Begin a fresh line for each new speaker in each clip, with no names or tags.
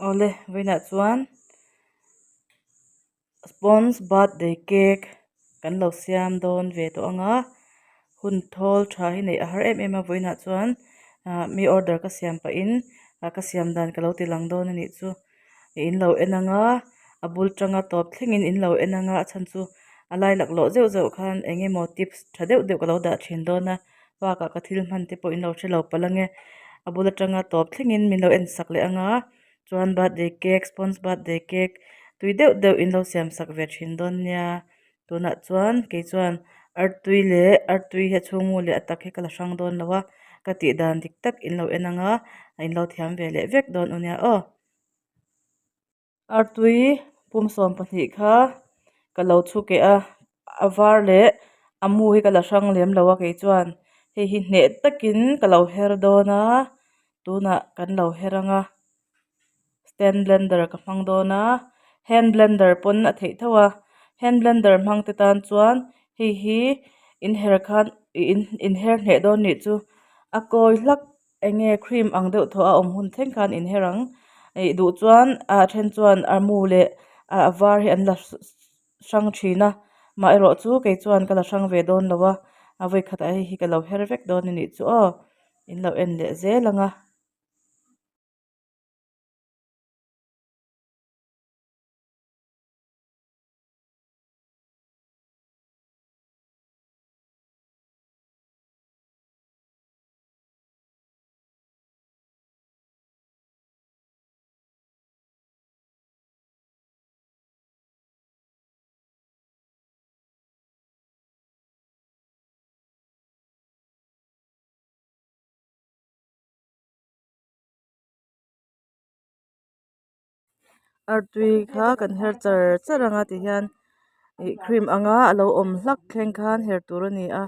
Awle vawiinah chuan sponge birthday cake kan lo siam dawn ve tawh ang a hun thawl tha hi neih a har em em a vawiinah chuan ah mi order ka siam pahin ah ka siam dan ka lo ti lang dawn a nih chu in lo en ang a a bul tanga tawp thlengin in lo en ang a a chhan chu a lai laklawh zeuh zeuh khan eng emaw tips tha deuh deuh ka lo dah thin dawn a. Bakah ka thil hman te pawh in lo hre lo palh ange a bul atanga tawp thlengin min lo en sak leh anga chuan birthday cake sponge birthday cake tui deuh deuh in lo siam sak ve thin dawn nia tunah chuan kei chuan artui leh artui hi a chhungmu leh a tak hi ka la hrang dawn lo a ka tih dan dik tak in lo en anga in lo thiam ve leh vek dawn u nia aw. Artui pum sawm pahnih kha ka lo chhu keh a a var leh a mu hi ka la hrang lem lo a kei chuan hei hi hneh takin ka lo her dawn a tunah kan lo her ang a stand blender ka hmang dawn a hand blender pawn a theih tho a hand blender hmang te tan chuan hei hi in her khan ih in her hneh dawn nih chu a kawi hlak. Eng nge cream ang deuh thaw a awm hun thleng khan in her ang ih duh chuan a then chuan a mu leh a var hi an la hrang thin a mah erawh chu kei chuan ka la hrang ve dawn lo a a vawi khatah hei hi ka lo her vek dawn a nih chu aw in lo en leh zel ang a. Artui kha kan her char char ang a ti hian ih cream anga a lo awm hlak thleng khan her tur a ni a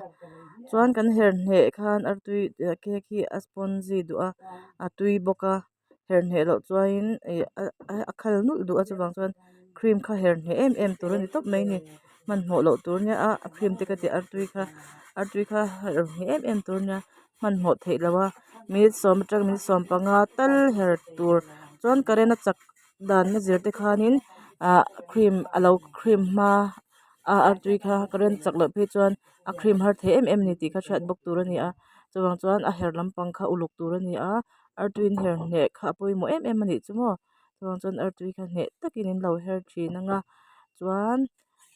chuan kan her hneh khan artui cake hi a sponge duh a a tui bawk a her hneh loh chuanin ih a khal nulh duh a chuvang chuan cream kha her hneh em em tur a ni tawp mai a ni hmanhmawh loh tur nia a cream te ka tih artui kha artui kha her hneh em em tur a nia. Hmanhmawh theih loh a minute sawm atang minute sawm panga tal her tur chuan current a chak dan na zir te khanin ah cream a lo cream hma a artui kha current chak loh phei chuan a cream har thei em em a ni tih kha hriat bawk tur a ni a chuvang chuan a her lampang kha uluk tur a ni a artui in her hneh kha a pawimawh em em a nih chu maw chuvang chuan artui kha hneh takin in lo her thin ang a chuan.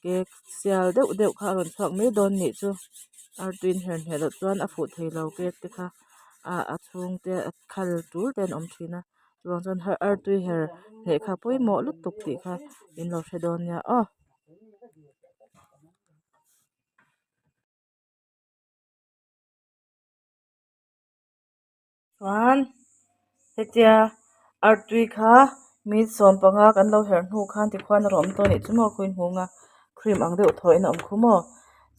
Cake sial deuh deuh kha a rawn chhuak mai dawn nih chu artui in her hneh loh chuan a fuh thei lo cake te kha ah a chhung te a khal tul te an awm thin a chuvang chuan artui her hneh kha pawimawh lutuk tih kha in lo hre dawn nia aw. Chuan hetia artui kha minute sawm panga kan lo herh hnu khan tikhuan a rawn awm tawh a nih chu maw khawi hmu anga cream ang deuh thaw in a awm khu maw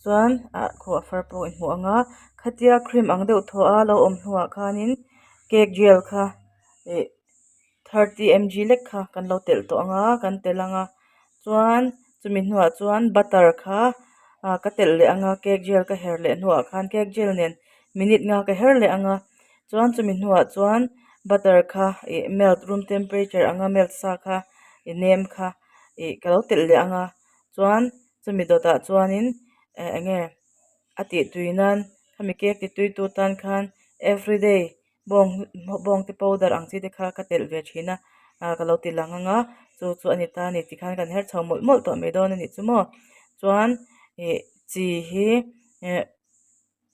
chuan ah khu a far pawh i hmu ang a khatia cream ang deuh thaw a lo awm hnuah khanin cake gel kha ih thirty mg lek kha kan lo telh tawh ang a kan telh ang a chuan chumi hnuah chuan butter kha ah ka telh leh ang a cake gel ka her leh hnuah khan cake gel nen minute nga ka her leh ang a chuan chumi hnuah chuan butter kha ih melt room temperature anga melt sa kha ih nem kha ih ka lo telh leh ang a chuan chumi dawtah chuanin eh eng nge a tih tui nan khami cake ti tui tu tan khan everyday bawng bawng te powder ang chi te kha ka telh ve thin a ah ka lo ti lang ang a chu chu a ni ta a ni tikhan kan her chho mawlh mawlh tawh mai dawn a nih chu maw chuan ih chi hi eh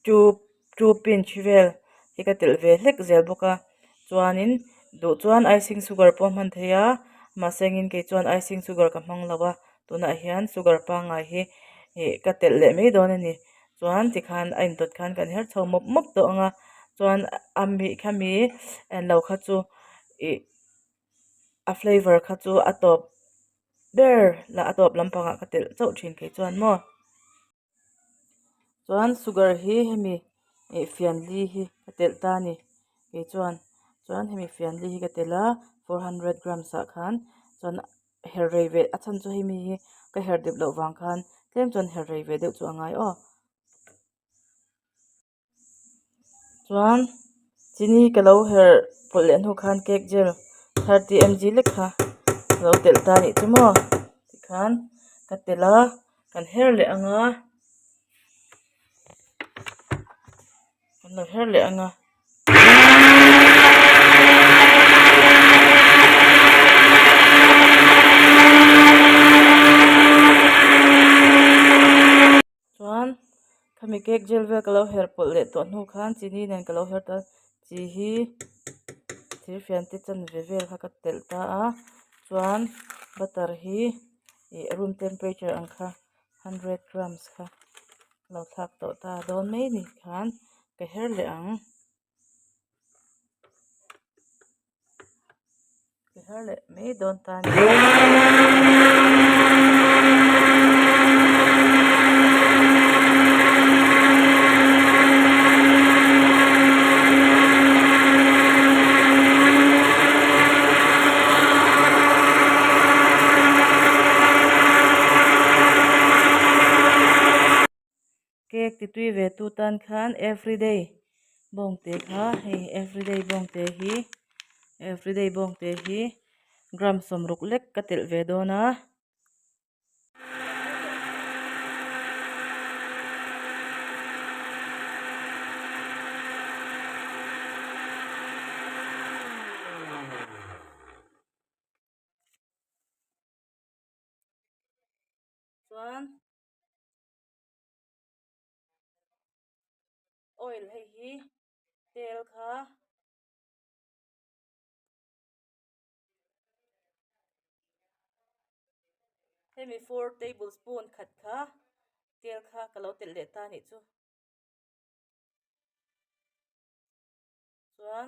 two two pinch vel hi ka telh ve hlek zel bawk a chuanin duh chuan icing sugar pawh a hman thei a mahse engin kei chuan icing sugar ka hmang lo a tunah hian sugar pangngai hi ih ka telh leh mai dawn a ni. Chuan tikhan a indawt khan kan her chho mawp mawp tawh ang a chuan a mi khami englo kha chu ih a flavour kha chu a tawp ber lah a tawp lampangah ka telh chauh thin kei chuan maw chuan sugar hi hemi ih fian li hi ka telh ta a ni kei chuan chuan hemi fian li hi ka telh a 400 grams ah khan chuan her rei ve a chhan chu hei mi hi ka her dip loh vang khan tlem chuan her rei ve deuh chu a ngai aw. Chuan chini ka lo her pawlh leh hnu khan cake gel 30 mg lek kha ka lo telh ta anih chu maw tikhan ka telh a kan her leh ang a kan lo her leh ang a. Chuan khami cake gel vel ka lo her pawlh leh tawh hnu khan chini nen ka lo her ta chi hi thirfian te chanve vel kha ka telh ta a chuan butter hi ih room temperature ang kha 100 grams kha ka lo thlak tawh ta dawn mai ni khan ka her leh ang ka her leh mai dawn ta a ni. Cake ti tui ve tu tan khan everyday bawngte kha hei everyday bawngte hi everyday bawngte hi gram sawmruk lek ka telh ve dawn a. Chuan oil hei hi tel kha hemi four tablespoon khat kha tel kha ka lo telh leh ta anih chu chuan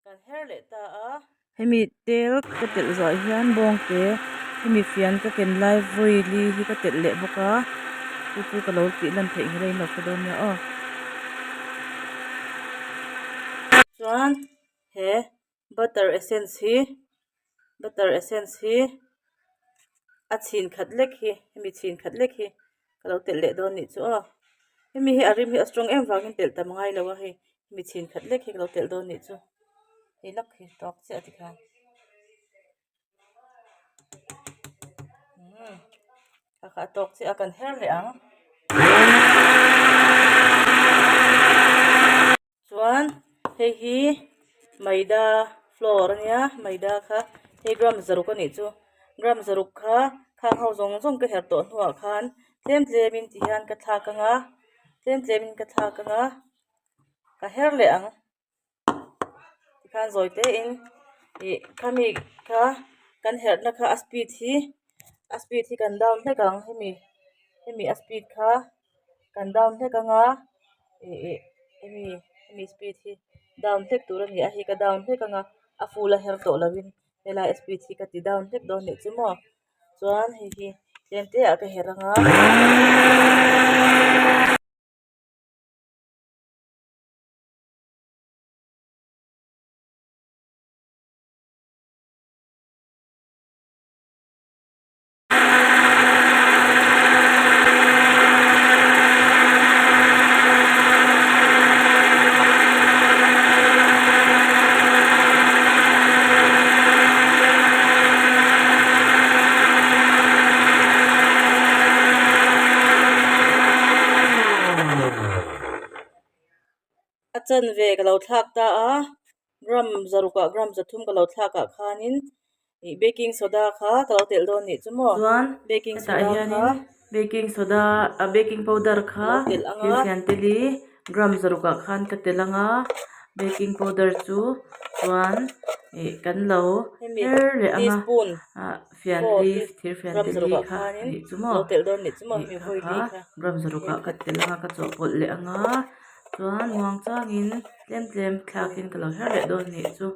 kan her leh ta a. Hemi tel ka telh zawh hian bawngte hemi fian ka ken lai vawi li hi ka telh leh bawk a chu chu ka lo tih lan theih ngei a in lo hre dawn nia aw. Chuan he butter essence hi butter essence hi a chhin khat lek hi hemi chhin khat lek hi ka lo telh leh dawn nih chu aw hemi hi a rim hi a strong em vangin telh tam ngai lo a hei hemi chhin khat lek hi ka lo telh dawn nih chu hei lak hi tawk chiah tikhan umm a kha a tawk chiah a kan her leh ang. Chuan hei hi maida flour a nia maida kha hei gram zaruk a nih chu gram zaruk kha khang ho zawng zawng ka herh tawh hnuah khan tlem tlem in ti hian ka thlak ang a tlem tlem in ka thlak ang a ka her leh ang tikhan zawi te in ih khami kha kan herhna kha a speed hi a speed hi kan down hlek ang hemi hemi a speed kha. Kan down hlek anga ih ih hemi hemi speed hi down hlek tur a ni a hei ka down hlek anga a full a her tawh lovin helai a speed hi ka ti down hlek dawn nih chu maw chuan hei hi tlem te ah ka her anga. A chanve ka lo thlak ta a gram zaruk ah gram zathum ka lo thlak ah khanin ih baking soda kha ka lo telh dawn nih chu maw
Chuan
baking
hetah
soda kha
hianin baking soda ah baking powder
ka
kha
lo telh ang
thil
a.
fian tel hi gram zaruk ah khan ka telh ang a baking powder chu chuan ih kan lo
Hemi
her leh ang a
teaspoon
ah fian
four
li
hi
thir fian
gram
tel
zaruk
hi
ah
kha
khanin
anih chu
ka
maw
lo telh dawn nih chu maw
ih
hemi
kha
vawi
kha
li kha
gram zaruk
hei
ah ka
khat
telh ang a ka chawhpawlh leh ang a chuan muang changin tlem tlem thlakin ka lo her leh dawn nih chu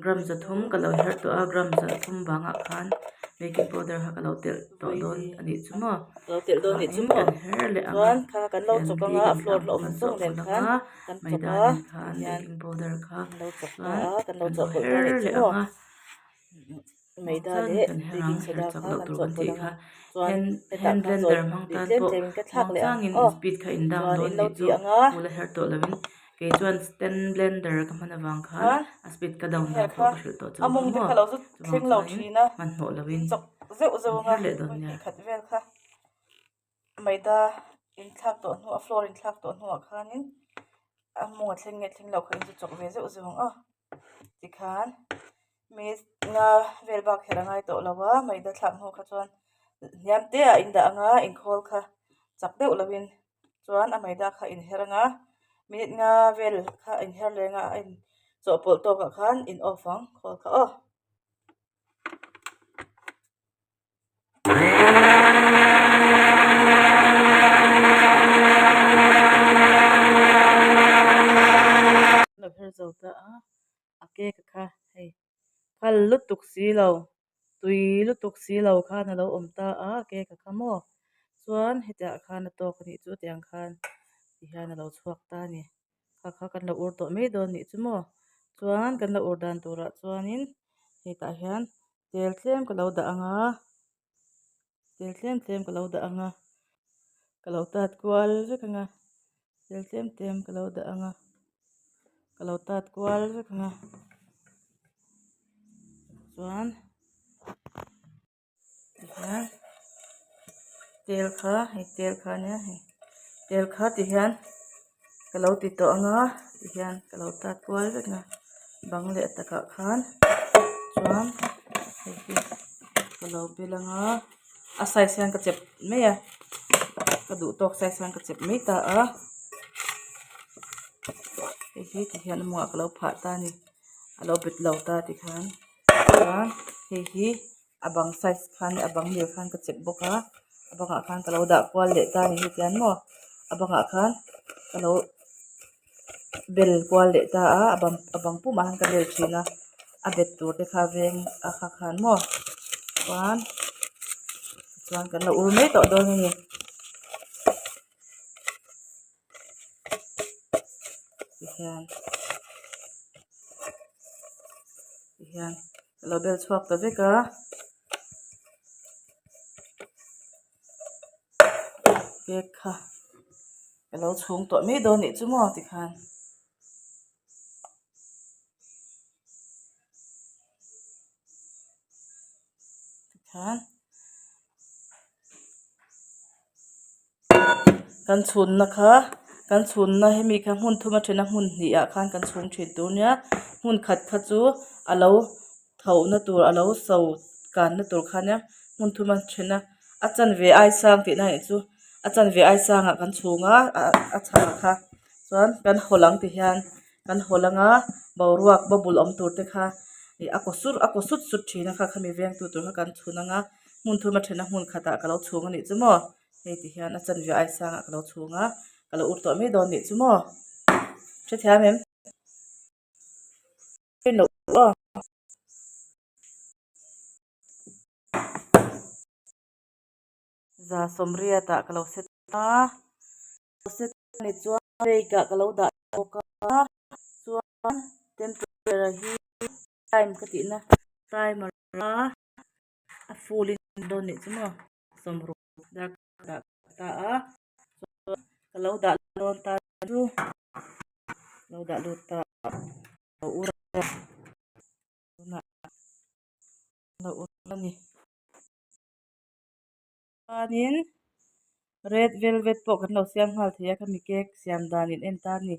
gram zathum ka lo her tawh a gram zathum bangah khan baking powder kha ka lo telh tawh dawn a nih chu maw khain kan her leh ang a fian li kan thlak bawk kan chawhpawlh ang a maida nen khan baking powder kha chuan kan lo her leh ang a.
Maida
Chuan
leh
kan her
baking
ang her
soda
chak
kha
loh
kan
tur kan
chawhpawlh
tih
ang
kha
a chuan
hand
hetah
hand
khan
blender
zawi
hmang
tui
tan
tlem
pawh
tlemin ka thlak
muang
leh ang
changin
aw
speed kha in down
chuan
dawn
in lo
nih
ti
chu
ang a.
full a her tawh lovin. Kei chuan stand blender ka hman avang khan a speed ka down dan pawh ka hrilh tawh
chu a mawng te kha lo zu thleng lo thin a
hmanhmawh lovin
chawk zeuh zeuh
an
anga
her leh dawn
vawi
nia.
hnih khat vel kha maida inthlak tawh hnu a floor inthlak tawh hnuah khanin a mawng a thleng nge thleng lo kha in chu chawk ve zeuh zeuh ang aw tikhan mi nga vel bak kher a ngai tawh lo a maida thlak hnu kha chuan hniam te ah in dah anga inkhawl kha chak deuh lovin chuan a maida kha in her anga minute nga vel kha in her leh anga a in chawhpawlh tawk ah khan in off ang khawl kha aw.
Lo her zo ta a a cake kha hei phal lutuk si lo tui lutuk si lo khan a lo awm ta a cake kha maw chuan hetiang ah khan a tawk a nih chu tiang khan ti hian a lo chhuak ta a ni kha kha kan lo ur tawh mai dawn nih chu maw chuan kan lo ur dan turah chuanin hetah hian tel tlem ka lo dah ang a tel tlem tlem ka lo dah ang a ka lo tat kual vek ang a tel tlem tlem ka lo dah ang a ka lo tat kual vek ang a chuan tihian tel kha hei tel kha ania hei tel kha tihian ka lo ti tawh ang a tihian ka lo tat kual vek ang a bang leh takah khan chuan hei hi ka lo bel ang a a size hian ka chep mai a ka duh tawk size hian ka chep mai ta a hei hi tihian a mawngah ka lo phah ta a ni a lo bet lo ta tikhan chuan hei hi a bang size khan a bang mil khan ka chep bawk a a bangah khan ka lo dah kual leh ta a ni hetiang maw a bangah khan ka lo bel kual leh ta a a bang a bang pumah khan ka bel thin a a bet tur te kha veng a kha khan maw chuan chuan kan lo ur mai tawh dawn a ni. Tihian tihian ka lo bel chhuak ta vek a cake kha ka lo chhung tawh mai dawn nih chu maw tikhan. Tikhan kan chhunna kha kan chhunna hemi kha hmun thum a then a hmun hnih ah khan kan chhung thin tur nia hmun khat kha chu a lo tho na tur a lo so kanna tur kha nia hmun thum a then a a chanve ai sang tihna anih chu a chanve ai sangah kan chhung a a chhang kha chuan kan haw lang ti hian kan haw lang a boruak bubble awm tur te kha ih a kaw sur a kaw sut sut thin a kha khami vengtu tur kha kan chhun ang a hmun thum a then a hmun khatah ka lo chhung anih chu maw hei ti hian a chanve ai sangah ka lo chhung a ka lo ur tawh mai dawn nih chu maw hrethiam em aw. Za sawmriat ah ka lo set a set ani chuan bake ah ka lo dah bawk a chuan temperature hi time ka tih na timer a a full in dawn nih chu maw sawmruk dar ka dah ta a chuan ka lo dah dawn ta chu lo dah lut ta a ur a tunah lo ur a ni. Chuanin red velvet pawh kan lo siam nghal thei a khami cake siam dan in en ta a ni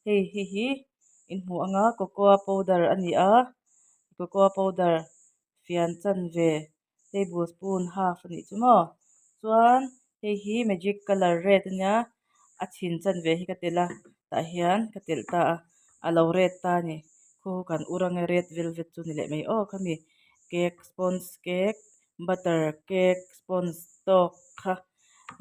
hei hi hi in hmuh anga cocoa powder a ni a cocoa powder fian chanve table spoon half a nih chu maw chuan hei hi magic colour red a nia a chhin chanve hi ka telh a tah hian ka telh ta a a lo red ta a ni khu kan ur anga red velvet chu ni leh mai aw khami cake sponge cake butter cake sponge tawk kha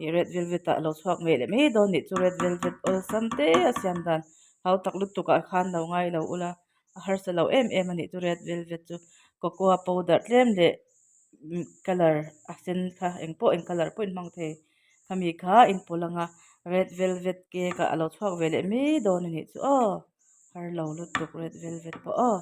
ih red velvet ah alo chhuak ngei leh mai dawn nih chu red velvet awlsam te a siam dan hau tak lutuk ah khan lo ngai lo ula a harsa lo em em a nih chu red velvet chu cocoa powder tlem leh colour a sen kha engpawh eng colour pawh in hmang thei khami kha in pawlh anga red velvet cake ah alo chhuak ve leh mai dawn a nih chu aw har lo lutuk red velvet pawh aw.